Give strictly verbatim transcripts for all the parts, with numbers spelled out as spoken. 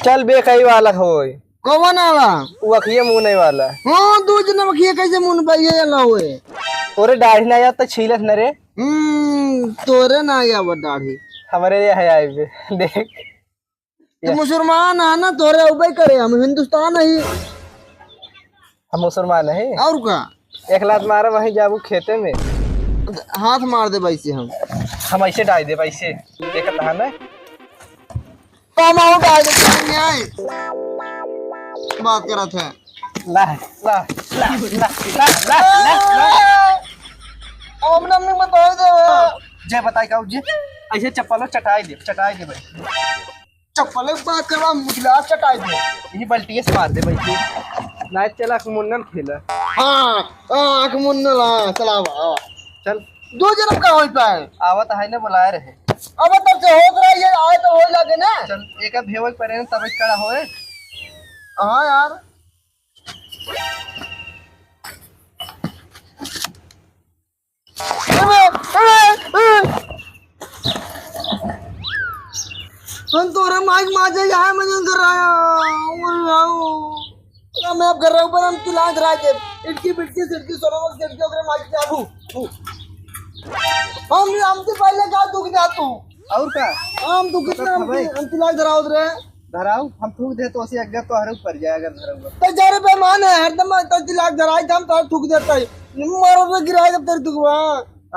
चल बे, कई वाला होय। कौन आला? वो अखिए मुने वाला। हाँ, दो जन अखिए कैसे मुन बा, ये आला होय। तोरे दाढ़ी ना आया तो छीलस न रे। हम्म, तोरे ना आया वो दाढ़ी। हमरे ये है आई बे। देख। तू मुसलमान है ना, तोरे उबे करे, हम हिंदुस्तान है। हम मुसलमान है। और का? एक लात मारे वहीं जाबू खेते में। हाथ मार दे भाई से हम। हम ऐसे डाल दे भाई से। एक कहा ना। कमाओ डाल दे, नहीं आए। बात करत है। ला, ला, ला। अब अपने अपने में डाल दे। जय बताई का जी। ऐसे चप्पलो चटाई दे, चटाई दे भाई। चप्पल के बात करवा, मुझला चटाई दे। यही बल्टिए से मार दे भाई तू। नाइट चला, आँख मुन्नल खेला। हाँ, हाँ, आँख मुन्नल, हाँ, चला आवा, आवा। चल। दो जन्म का होई पाए। आवत है ना, बुलाए रहे। अब तब से होत रहा, ये आए तो होई लागे ना। चल, एक भेवक परे न, तब एक कड़ा होए। हाँ यार। हम तोरे माइक माजे यहाँ में नहीं कर रहा है। मैं अब घर रहा हूँ, पर हम तिलाक धरा के इटकी बिटकी सिटकी सोना सिटकी ओकरे माइक जाबू। हम, हमसे पहले का दुख जा तू? और का? हम तो कितना तो हम, भाई। हम तिलाक धरावत रहे। धराऊ, हम थूक दे तो उसे अगर तो हरू पर जाए अगर धराऊ। तो जा रे बेईमान है, हरदम तो तिलाक धराई था, हम तो थूक देता है। मारो रे गिराए जब तेरे दुखवा।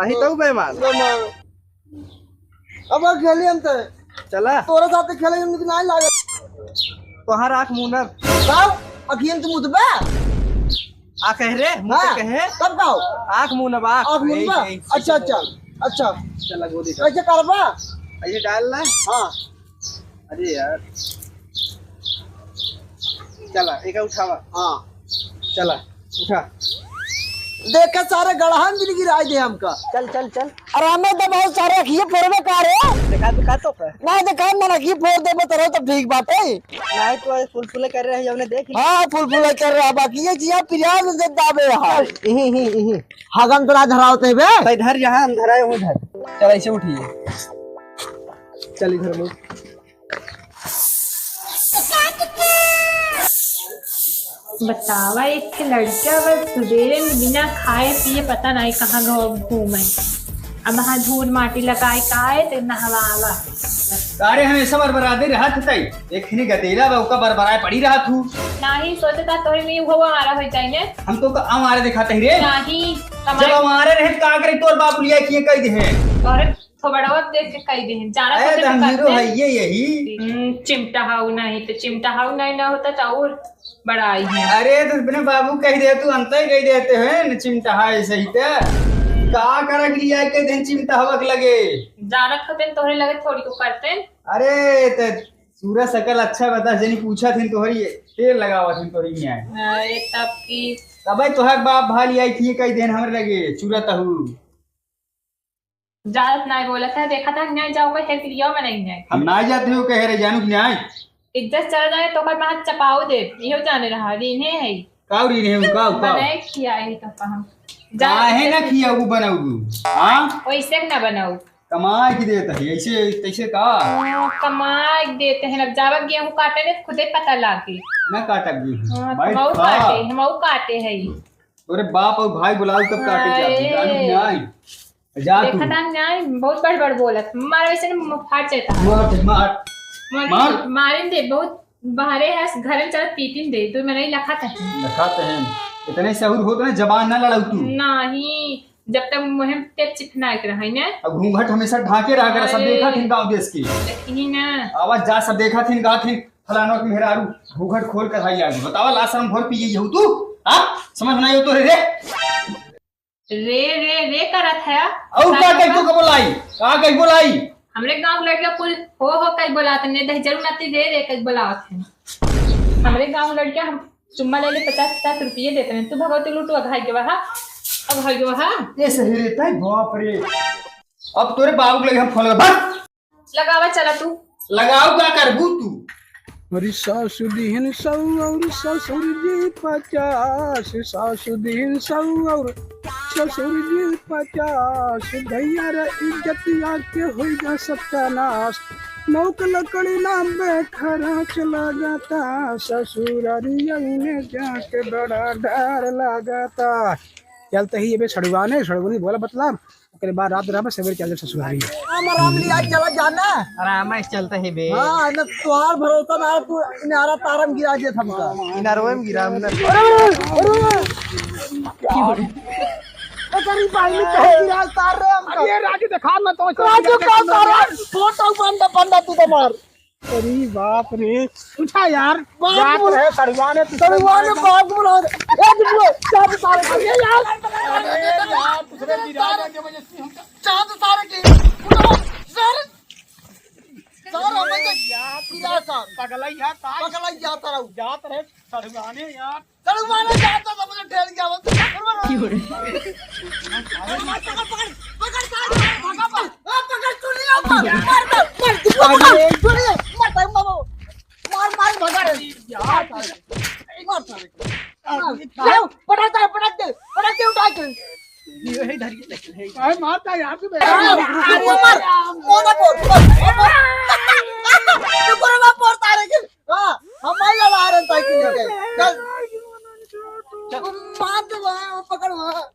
आही तो बेईमान। बेईमान। अब खेली हम तो। चला। तोरे साथ खेले हम नहीं लागे। तोहार आँख मुनब। का? अखियन तू मुतबा? आ कह रे, मुँह से हाँ, कहे। तब का हो? आँख मुनब, आँख। आँख मुनबा? यही, यही। अच्छा, अच्छा, अच्छा। चला गोदी का। कैसे करबा? ऐसे डाल ना। हाँ। अरे यार। चला, एक उठावा। हाँ। चला, उठा। देखे सारे गड़हन दिन गिराए दे हमका। चल, चल, चल। अरे हमें तो बहुत सारे अखिए फोड़बे का रे। देखा, देखा तो पे। ना देखा, मन अखिए फोड़ देबे तो रहो तो ठीक बात है। नहीं तो फुलफुले कर रहे हैं, हमने देख लिया। हाँ, फुलफुले कर रहा, बाकी ये जिया पिरिया में से दाबे यहाँ। चल, इही, इही, इही। हगन तोरा धरावते बे। भाई धर, यहाँ हम धराए हूँ, धर। चल, ऐसे उठिए। चल, इधर मुड़। बतावा, एक ठे लड़का बस सुबेरे में बिना खाए पिए पता नहीं कहाँ घ-, घूमे। अब वहाँ धूल माटी लगाए का आए, तो नहवावा। अरे, हमेशा बरबराते रहत हतई। एक खिनी गदेला बा, ओका बरबराए पड़ी रहत हूँ। नाही, सोचे था तोहे में हुआ आरा हो जाए ने। हम तो का आवारे दिखाते ही रे। नाही, जब कमाई आवारे रहे, तो का करे तोर बाप लिया किए कह दे हैं। तोरे थोबड़वा देख के कह दे हैं। जाना अरे, तो तो हम हम हीरो करते हैं। है, ये यही। हम्म, चिमटा हाउ नहीं, तो चिमटा हाउ नहीं ना होता, तो और बड़ा आई है। अरे, तो अपने बाबू कह दे, तू अंत ही कह देते हैं न, चिमटा है सही ते। का करे के लिए आए के दिन चिमटा हवक लगे? जानत होते तोहरे लगे थोड़ी को करते। अरे, तो सूरज सकल अच्छा बता, जनी पूछा थे तोहरी, तेल लगावा थे तोहरी में आए। अरे, तब की। तबे तोहर बाप भाली आई थी, कई दिन हमरे लगे चूरा तहू। जात नाय बोलत है, देखा था न्याय जाओ का, हेर के लियाओ, मैं नहीं न्याय। हम ना जाते हो, कह रहे जानू कि न्याय। इज्जत चला जाए तो ओकर बात चपाओ दे, इहो जाने रहा, रीन्हे है। काऊ रीन्हे है, काऊ, काऊ? बनाए खियाए है तो हम। काहे ना खियाऊ बनाऊ? हाँ? वैसे ना बनाऊ। कमाए के देत है, ऐसे, तैसे का? हाँ, कमाए के देते हैं, अब जावा गेहूं काटे ने खुदे पता लागे। ना काटा गेहूं। हाँ, भाई, हम ऊ खा। काटे, हम ऊ काटे है। तोरे बाप और भाई बुलाओ तब काटे जाते, हाय। जानू कि नाई? जा तू। देखा था न्याय, बहुत बड़ बड़ बोलत। मार वैसे न मुंह फाट जाता है। मार, मार। मार। मार। मारिन दे, बहुत बाहरे है, घर में चल पीटिन दे। तू मैं नहीं लखा था। लखा तो है। इतने सहूर होत ना, जबान ना लड़ाऊ तू। नहीं, जब तक मुंह में टेप चिपना के रहे ना। अब घूंघट हमेशा ढाके रहा कर, सब अरे। देखा थिन गाँव देश की। देखी ना। आवाज जा, सब देखा थिन, गा थिन, फलाना के मेहरारू घूंघट खोल कर आई आगे। बतावा, लाज शर्म घोर पी गई हो तू? हाँ? समझ में नहीं हो तो रे, रे। रे, रे, रे करत है। और का कही तू का बोलाई? का कही बोलाई? हमरे गांव लड़का कुल हो, हो कही बोलात ने, दही जरूर नाती रे, रे कही बोलावत है। हमरे गांव लड़का हम चुम्मा ले ले, पचास, पचास रुपये देते हैं। तू भगवती लूटू अघाई के वहा, अघाई के वहा। ये सही रे, ताई बाप रे। अब तोरे बाबू के लगे हम फोन लगा, बस। लगावा चला तू। लगाओ, का करबू तू? अरे सासु दिहन सौ और ससुर जी पचास, सासु दिहन सौ और ससुर जी पचास, भैया रे इज्जतिया के होई गा सत्यानाश। नौक लकड़ी ना बे खराच लागता, ससुरारिया में जाके बड़ा डर लागता। चलते ही ये बे सड़ुआने, सड़ुआनी बोला बतला, ओकरे बाद रात रहबे, सवेरे चल जाबे ससुरारी। राम राम लिया चला जाना। आराम से चलते ही बे। हाँ, न तोहार भरोसा ना, तू इनारा तारम गिरा दे हमका। इनारवे में गिरा हमने। अरे, अरे, अरे, अरे, अरे, भाई, ने कहे गिरा तार रे हमका। अरे, राजू, देखा ना तो, राजू, का तार रे? फोटो बंदा, बंदा तू तो मार। अरे बाप रे, उठा यार, बाप जात बोल-, रहे सड़ुआने, तू सड़ुआने बाप बोला। ए, बिट्टू, चाबी तारे के, ए यार। अरे यार, दूसरे गिरा दे के वजह से हम चांद तारे के, उठा, सर, सर, हम तो यार, गिरा सर। पगला यार, तार पगला जाता रहू। जात रहे सड़ुआने यार। चलो, मारो, जा, तो सब लोग ठेल गया, वो तो पकड़, मारो। क्यों रे? पकड़, पकड़, पकड़, पकड़, साथ में, भगा, पकड़, ओ, पकड़, तू नहीं आता, मार, मार, मार, तू नहीं, मार, मार, मार, मार, भगा रे। मार, मार, मार, मार। जाओ, पटक दे, पटक दे, पटक दे, उठा के। ये इधर ही देख ले। अरे, मारता यार, तू बे। अरे, मार, मार, मार, मार, मार। तू कोई मार, मार, तारे के। हाँ, हम भाई लड़ा रहे साइकिल लेके। चल। चल। मार दे वहाँ, पकड़ वहाँ।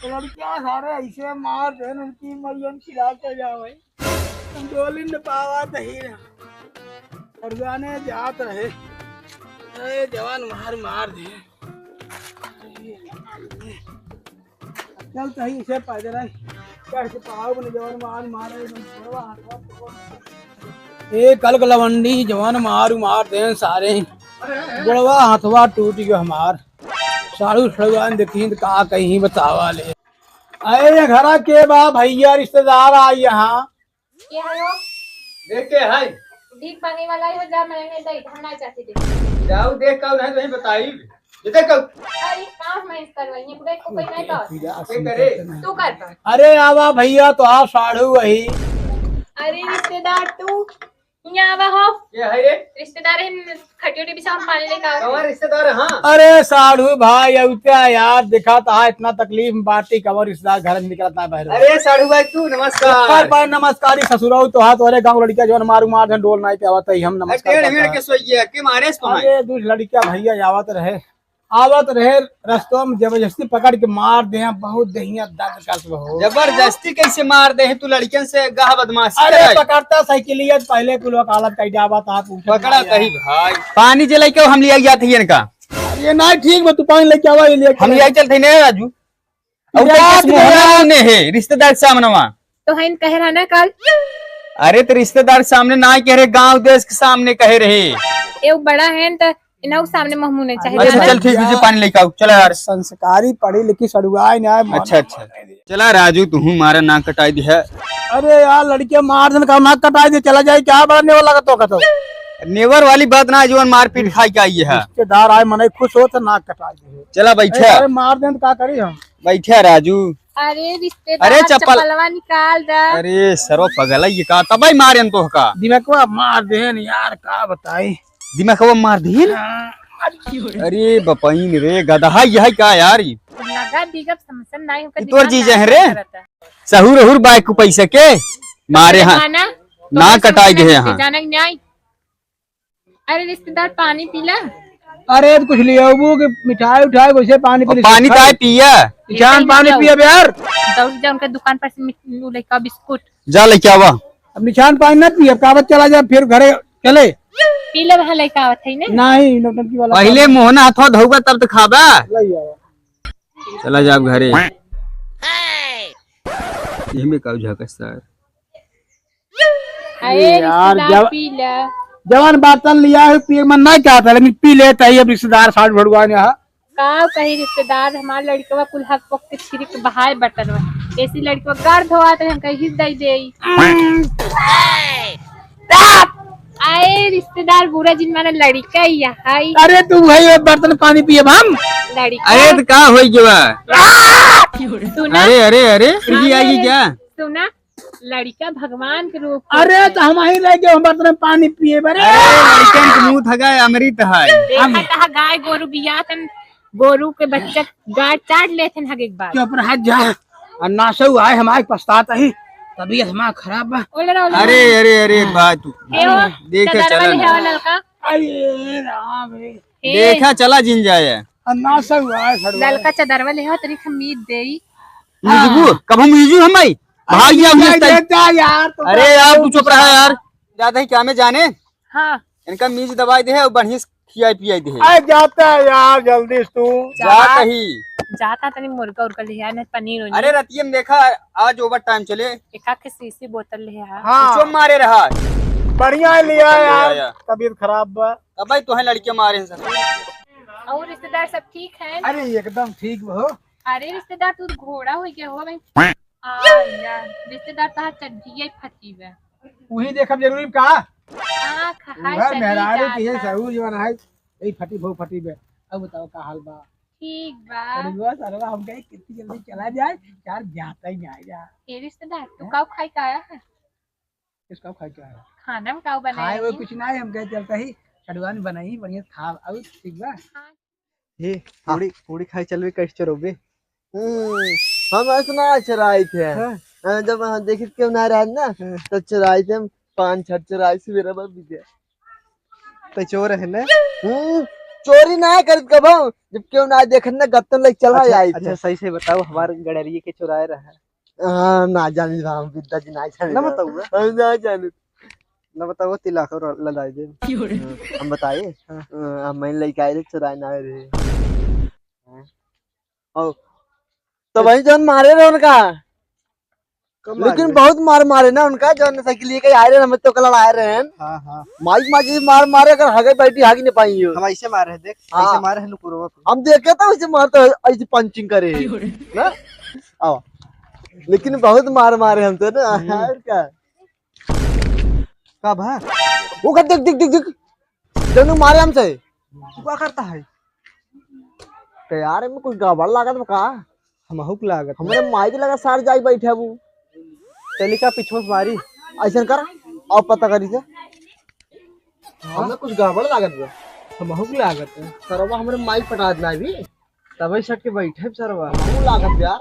लड़कियाँ सारे ऐसे मार दे, उनकी मरियन खिला के जावे। हम डोली न पावा तही ना। और जाने जात रहे। अरे जवान मार, मार दे। चल, तही से पैदल आई। चढ़ के पहाड़ बने जवन मार मारे, एकदम छोड़वा हाथवा पकड़। ए, कल के लवंडी जवन मारू मार देन सारे। गोड़वा हाथवा टूट गयो हमार। साढ़ू सड़ुआन देखी त का कहीं बतावा ले। अरे, ये घरा के बा भैया, रिश्तेदार आई यहाँ। के है हो? देख के है। भीख मांगे वाला ही हो, जा, मैं नहीं दई, हम ना चाहते दे। जाओ देख का नहीं तो ही बताई। ये देख का। अरे, काम मैं इस करवाई, ये पूरा को कोई नहीं पास। के करे? तू कर पास। अरे आवा भैया, तो आ साढ़ू वही। अरे रिश्तेदार तू, यहाँ आवा हो। ये है रे? रिश्तेदार है, खटियोटी बिछाओ, हम पानी लेकर आते हैं। कौन रिश्तेदार है? हाँ। अरे साढ़ू भाई, अवत्या यार, देखा था इतना तकलीफ में बाटी, कमर रिश्तेदार घर में निकलता है बाहर। अरे साढ़ू भाई तू, नमस्कार। पर, पर नमस्कार ही ससुराऊ तो हाथ वाले गांव लड़किया जवन मारू मार धन डोल नाई पे आवत है, हम अरे नमस्कार टेढ़ करता मेढ़ है। के सोइए, के मारे इस पहाड़? अरे दूसरी लड़किया भैया आवत रहे, आवत रहे रस्तों में जबरदस्ती पकड़ के मार दे, बहुत दहिया दर्द करत हो। जबरदस्ती कैसे मार दे हैं तू लड़कियन से, गाह बदमाशी अरे करे। पकड़ता साइकिलिया पहले कुल वकालत कर जावा था, पूछत पकड़ा नहीं कही यार। भाई। पानी जे लेके हम लिया जात ही इनका। ये नहीं ठीक बा, तू पानी लेके आवा, ये लेके हम आवा। लिया चलते नहीं राजू। और इधर बात आके मोहना यार। होने है, रिश्तेदार के सामने वहाँ। तो है कह रहा ना कल। अरे तो रिश्तेदार के सामने ना कह रहे, गांव देश के सामने कह रहे। ये बड़ा है तो इन्हों के सामने मुंह नहीं चाहिए अच्छा, ना। चल ठीक, तुझे पानी लेके आऊ, चला यार। संस्कारी पढ़ी लिखी सड़ुआई ना है, अच्छा, अच्छा। चला राजू, तू हूँ मारा नाक कटाई दी है। अरे यार, लड़के मार देन का नाक कटाई दे, चला जाए, क्या बड़ा नेवर लगा तो का तो। नेवर वाली बात ना, जवन मारपीट खाई के आई है। रिश्तेदार आए, मने खुश हो तो नाक कटाई दे। चला बैठे। अरे मार देन तो का करी हम? बैठे राजू। अरे रिश्तेदार, अरे चप्पल। चप्पलवा निकाल दे। अरे सरो पगला, ये का तबाही मारेन तो का? दिमागवा मार देन यार, का बताई। दिमागवा मार देन? हाँ। अरे बपइन रे गदहा, यह का यार? लगा दिगब समझन नहीं, ई तोर जीजा है रे? सहूर अहूर बाइक को पैसा के मारे हाँ। ना कटाई दे यहाँ। जाना कि नहीं? अरे रिश्तेदार, पानी पीला। अरे तो कुछ ले आबू कि मिठाई उठाई, वैसे पानी पी और ले, पानी खाई। ताय पिया। निछान पानी पिया बे यार। दौड़ जा उनके दुकान पर से मिठ-, उ लइका बिस्कुट। जा लेके आवा। अब निछान पानी ना पिए, अब कावत चला जा, फिर घरे चले। पी ले, वहाँ लइका आवत है ने। नहीं, नौटंकी वाला पहले काम। मोहना हाथवा धोबा तब तो खाबा। ले आवा। चला जा अब घरे। ये में का झकस सर। अरे यार, रिश्तेदार जब-, पी ले। जवान बातन लिया है, पिए मन नहीं कहता, लेकिन पी लेता है अब रिश्तेदार साठ भड़ुआ ने, हाँ। का कही रिश्तेदार, हमार लड़कवा कुल हक पक के छिरिक बहाए बटन में। ऐसी लड़कवा गार धोआत है, हम कहीं हित दई देई। आए रिश्तेदार, बुरा जिन माना लड़का ही है। अरे तू भाई, अब बर्तन पानी पिए हम। लड़का। अरे तो का होई गवा? सुना। अरे, अरे, अरे, अरे, ये आई क्या? सुना। लड़का भगवान के रूप अरे, होते। तो हम ही रह गए, हम बर्तन में पानी पिए बरे। अरे, लड़कन के मुंह थगा है, अमृत है। देखा हम तहा गाय गोरू बिया तन गोरू के बच्चा गाड़ चाट लेत हैं हग एक बार। चुप रहा जा। और नासौ आए हमारे पछतात ही, तबीयत हमार खराब बा। ओले रहो, ओले अरे, रहो। अरे, अरे, हाँ। भाई तू। के हो? देखे चदरवा चला ले ना। हवा ललका। अरे राम रे। हे। देखा चला जिन जाए। और नासौ आए सड़वा। ललका चदरवा ले हो, तरी खमीद देई। मीजबू? हाँ। कब हम मीजू हम भाई? भाग गया अरे, हमने यार, तय। देता यार, तो अरे यार, तू चुप रहा यार। जाता ही क्या मैं जाने? हाँ। इनका मीज दवाई दे है और बढ़िया से खियाई पियाई दे है। अरे जाता है यार, जल्दी से तू। जाता ही। जाता तनी मुर्गा उर्गा ले आए, नहीं पनीर उनीर। अरे रतिया में देखा, आज ओवर टाइम चले। एका के शीशी बोतल ले आ। हाँ। कुछो मारे रहा। बढ़िया है लिया कुछो ले यार, आया। तबीयत खराब बा। अब भाई तो है लड़के मारे हैं सब। और रिश्तेदार सब ठीक है? अरे एकदम ठीक हो। अरे रिश्तेदार तू तो घोड़ा हो गया हो भाई। आ यार, रिश्तेदार तहार चड्ढिया ही फटी बा। उही देखब जरूरी का? आँख हाय उहे चली मेहरारू जाता। की है सहू जवन है, यही फटी भो फटी बे। अब बताओ का हाल बा? ठीक बा। अरे वाह, सरवा हम कहे कितनी जल्दी चला जाए, यार जाता ही नहीं आएगा। ए रिश्तेदार, तू हैं? काऊ खाई का आया है? किसका खाई का है? खाना में काऊ बनाया खाए वो है? कुछ ना है, हम कहे चलता ही सड़ुआन बनाई, बढ़िया खा, अब ठीक बा? हाँ। ये हाँ। पूड़ी, पूड़ी खाए चलबे, कैसे चरोबे? हम्म, हम ऐसे ना चराई थे। हाँ। हाँ, जब हम देखित केहू ना रहन ना, हाँ। तो चराई थे हम पाँच छह चराई सवेरे भर बीते। तो चोर है ना? हम्म, चोरी ना करत कबो, जब केहू ना देखन ना गत्तन लग चला अच्छा, आई थे। अच्छा, सही से बताओ, हमार गड़रिए के चोराए रहा। हाँ, ना जानी राम विद्या जी, ना जानी ना राम। बताऊँ ना? हम ना जानी। ना बताओ, तिलाक और लदाई दे। क्यों रे? हाँ, हम बताए? हाँ। हाँ, हम मैं लेके आए थे, चुराए ना रहे। हाँ। और तो भाई जौन मारे रहे उनका। कब मारे लेकिन रहे? बहुत मार मारे ना उनका, जौन साइकिल लेके आए रहे, हम तो कल आए रहे हैं। हाँ, हाँ। माइक माइक मार मारे, अगर हगे बैठी हागी नहीं पाई हो। हम ऐसे मारे हैं, देख, हाँ। ऐसे मारे हैं नुकुरवा पे। हम देखे तो ऐसे मारते हैं, ऐसे पंचिंग करे हैं। क्यों रे? ना? आओ। लेकिन बहुत मार मारे हम तो ना, हम्म। और क्या? का भा? वो का देख, देख, देख, देख। जनु मारे हमसे। तू का करता है? तो यार, एमे कुछ गड़बड़ लागत बा का? हमहू के लागत बा। हमरे माई के लगा सार जाई बैठे अब उ। चली का पीछे से मारी? ऐसन कर, अब पता करी से। हाँ? हमें कुछ गड़बड़ लागत बा। हमहू के लागत बा। सरवा हमरे माई पटा देना अभी। तबे सट के बैठे सरवा। हमहू लागत यार।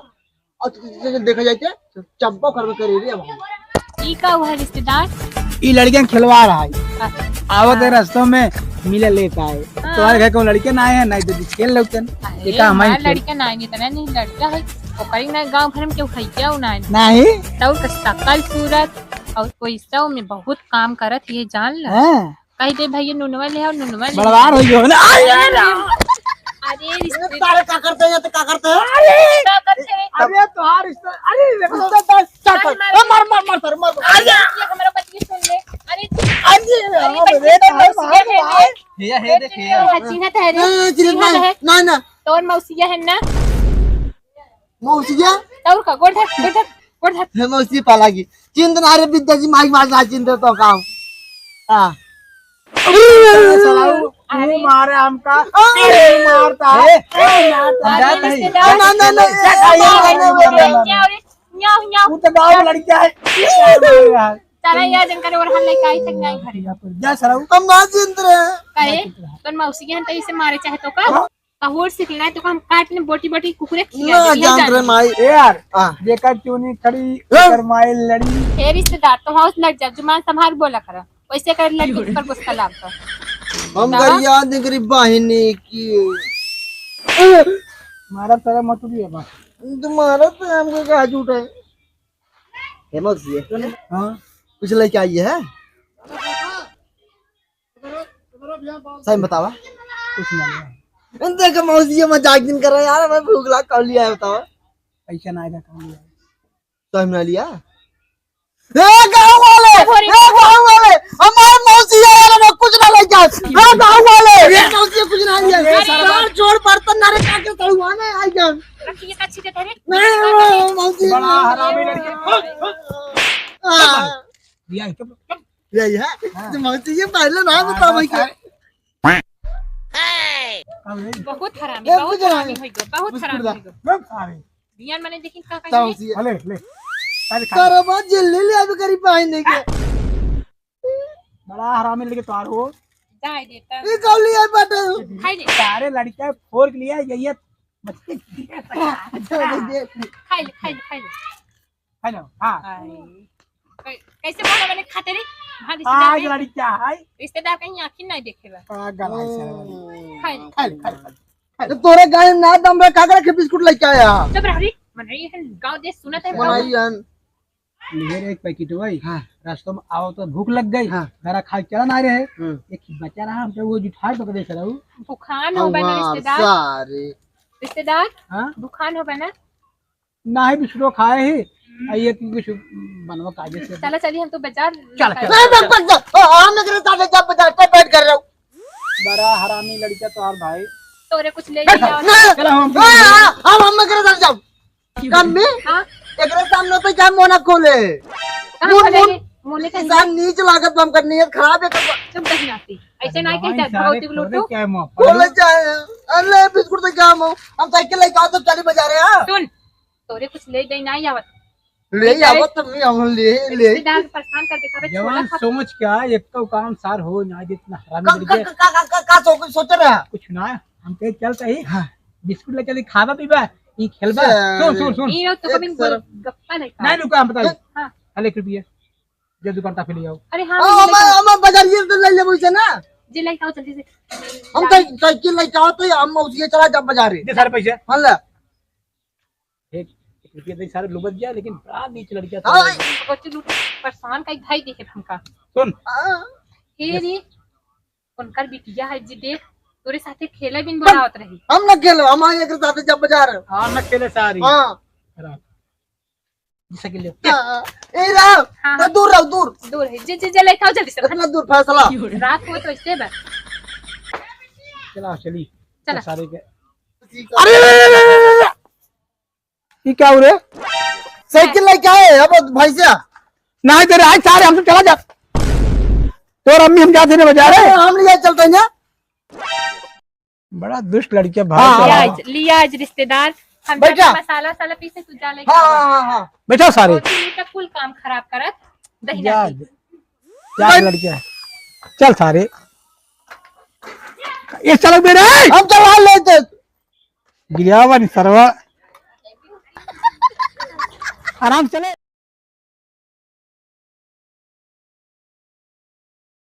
और तो, तो, तो देखा जाए तो चंपा घर में करे रे अब हम। ई का हुआ रिश्तेदार? ई लड़कियां खिलवाड़ है। अच्छा। आवत है हाँ। रस्तों में मिले लेता है। हाँ। तुम्हारे घर को लड़के ना आए हैं, नहीं तो खेल लेते हैं। अरे, ये का हमारी हमारे खेल? लड़के ना आए, नहीं तो नहीं, लड़का है। ओकरी ना गांव घर में केहू है क्या, उ ना आए? नहीं। तो उसका शकल सूरत और पैसा में बहुत काम करत, ये जान ला। हाँ। कह दे भैया नुनवा ले आओ, नुनवा ले बड़वार आओ। हो गयो ना। अरे, अरे, अरे, राम। अरे, अरे, रिश्ते तारे का करते हैं, तो का करते हैं? अरे, का करते हैं? अरे, तोहार रिश्ता, अरे, देखो, अरे, रिश्ता, रिश्ता, अरे, मार, मार, मार, मार, मार, मार। अरे, ये हमारा बतिया सुन ले। अरे, अरे, अरे, अरे, अरे, अरे, अरे, भैया, हे देख, भैया। हाँ, चिन्हत है रे। नहीं, नहीं, चिन्हत चिन्हत नहीं। है। ना, ना। तोर मौसिया है ना? मौसिया? तौर का, गोड़ धर, गोड़ धर, गोड़ धर। हे मौसी पालागी। चिंत ना रे विद्या जी, माई मार ना चिंत तो काम। हाँ। अरे, साला, वो अरे। मारे हमका। अरे। मारता है। ए, ए, मारता हम है। जात हई। रिश्तेदार। ना, ना, ना, ना, ए, ना, ना, ना, ना, ना, ना। न्याव, न्याव, न्याव। वो तो गाँव लड़का है। तारा यार जन करे और हम लेके आई तक नहीं घरे। जा साला। हम ना चिंत रहे। काहे? तोर मौसी के हम तैसे मारे चाहे तो का? हाँ। कहूर से खिलाए तो हम काट ने बोटी बोटी कुकुरे खिया ना दे, जान जान रे दे। माई। ए यार, हाँ। जेकर चुनी खड़ी, हाँ। ओकर माई लड़ी। हे रिश्तेदार, तो हौस लग जा, जुबान संभाल बोला करा। वैसे कर लड़की पर गुस्सा लागता। हम बतावा। गरिया निगरी बहिनी की। मारा तेरा मत भी है बा। तुम्हारा तो हमको कहा झूठ है। हे मौसी। हाँ। कुछ लेके आई है? सही में बतावा। कुछ ना लिया। देख मौसी, ये मजाक जिन कर रहा है यार, मैं भूख लाग कौन लिया है बतावा। पैसा ना आएगा, कौन लिया है? सही में ना लिया। ए गाँव वाले, देखो रे। ए गाँव वाले, हमारे मौसी है यार, मैं कुछ ना लेके आया। ए गाँव वाले, ए मौसी कुछ ना लिया। अरे यार, जोड़ बर्तन ना रे, काके तड़ुआ ना आई जान। रखिए, कच्ची के धरे। नहीं, मौसी। बड़ा हरामी लड़के। हाँ। लिया है, चुप, चुप। यही है? हाँ। तो मौसी ये पहले ना हाँ, बता भाई हाँ, के। हाँ। बहुत हरामी, ए, बहुत कुछ हरामी नहीं। होई गो, बहुत कुछ हरामी कुछ होई गो। नहीं। अरे। बियान मने देखिन का तब कहिए? उसी अरे, ले। अरे, खा ले। करबा जेल ले ले अभी करीब पाइन देके। बड़ा हरामी लड़के तोहार हो। चाय देता। ई कौन लिया बाटे? खाई ले। सारे लड़का फोड़ के लिया, यही है। छोड़ दे। खाई ले, खाई ले, खाई ले। है ना? हाँ। हाय। कै-, कैसे बोला मैंने खाते रे? हाँ, आज रिश्तेदार कहीं, लड़का है। रिश्तेदार कहीं आँखी नहीं देखे बा। पागल है सारे वाली। खाई ले। खाई ले, खाई ले, खाई ले। तो तोरे गाय ना दम रे, कागड़ के बिस्कुट लेके आया। चुप रह रे। मन रही है, गाँव देश सुनत है, बनाई हन। लिहे रे एक पैकेट वही। हाँ। रास्ता में आओ तो भूख लग गई। हाँ। घरा खा के चला ना रहे। हम्म। एक ही बचा रहा, हम तो वो जुठाए तो कदे से रहू। भुखान हो बना हमार रिश्तेदार। सारे। रिश्तेदार? हाँ? भुखान हो बना? ना ही बिस्कुट खाए ही। हम्म। आ ये कि कुछ बनवा काजे से। चला चली हम तो बाजार चल, निकल चल। ए, बक, बक, बक। ओ, हम एकरे साथे जब बाजार पे बैठ कर रहू। बड़ा हरामी लड़का तोहार भाई। तोरे कुछ ले बैठ, जाओ। बैठ। चला हम। हाँ, हाँ, हम, हम एकरे साथ जाओ। कम्मी? हाँ? एकरे सामने पे क्या मोना खोले? कहाँ मुन, खोलेंगे? मुन। मोने का इंसान नीच लागत बा, हमका नियत खराब है। चुप रही नाती। ऐसे ना भगवान कहते, सारे भगवती को खोले लूटो। क्या है मुँह पर? खोले जाए। अरे बिस्कुट तो क्या हम, हम साइकिल लेके आओ तो चली बजा रहे हैं। सुन, तोरे कुछ ले दे ना आवत। ले ले जाए। आवत तो मैं हम ले, ले। रिश्तेदार को परेशान कर देता है, जवान छोला खा। सोच क्या, एक तो काम सार हो ना, जितना हरामी का, लड़के। का, का, का, का, का सो-, सोच रहा? कुछ ना, हम कहे चल कहीं। हाँ। बिस्कुट ले चली, खाबा पीबा, ई खेलबा। सर। सुन, सुन, सुन। ई तो एक कभी सर। गप्पा नहीं खा। नहीं, रुको, हम बताई। हाँ। चल, एक रुपया, जब दुकान पे ले आओ। अरे हाँ, हाँ, मैं हम, लेके हम बाजार ये तो ले लेबो इसे ना। जे लेके आओ जल्दी से। हम तो साइकिल लेके आओ तो हम उसी चला जब बाजार है। दे सारे पैसे। हाँ, ले। एक, एक रुपया दे सारे लोबत गया, लेकिन बड़ा नीच लड़का था। हाँ भाई। बच्चे लोग परेशान का एक भाई देखे हमका। सुन। हाँ। हे रे, उनकर बिटिया है जी, देख, तोरे साथे खेले बिन बोलावत रही। हम ना खेलो, हम आए एक साथे जब बाजार। हाँ, ना खेले सारी। हाँ। खराब। जी साइकिल ले। हाँ, ए राम, हाँ, तो हाँ। दूर रहो, दूर। दूर है। जे, जे, जे लेके आओ जल्दी से। इतना दूर फैसला। रात हो तो ऐसे बा। चला, चली। चला। सारे के। अरे, अरे, अरे, अरे, अरे। ई क्या हो रे? साइकिल लेके आए, अब भैंसिया। नहीं दे रहा है, सारे हमसे चला जा। तोर अम्मी हम जाते ना बजा रहे। अरे, हम ले चलते हैं। बड़ा दुष्ट लड़किया भाई हाँ, तो लिया हाँ। आज, लिया आज रिश्तेदार, हम बैठा। जाके मसाला वसाला पीसे, तू जा लेके हाँ, आवा। हाँ, हाँ, हाँ। बैठा सारे। और तू तो कुल काम खराब करत, दहिना याद, की। याद बैठ। लड़किया। चल सारे। ये चल मेरे। हम चला लेते। गिरावन सरवा। आराम चले।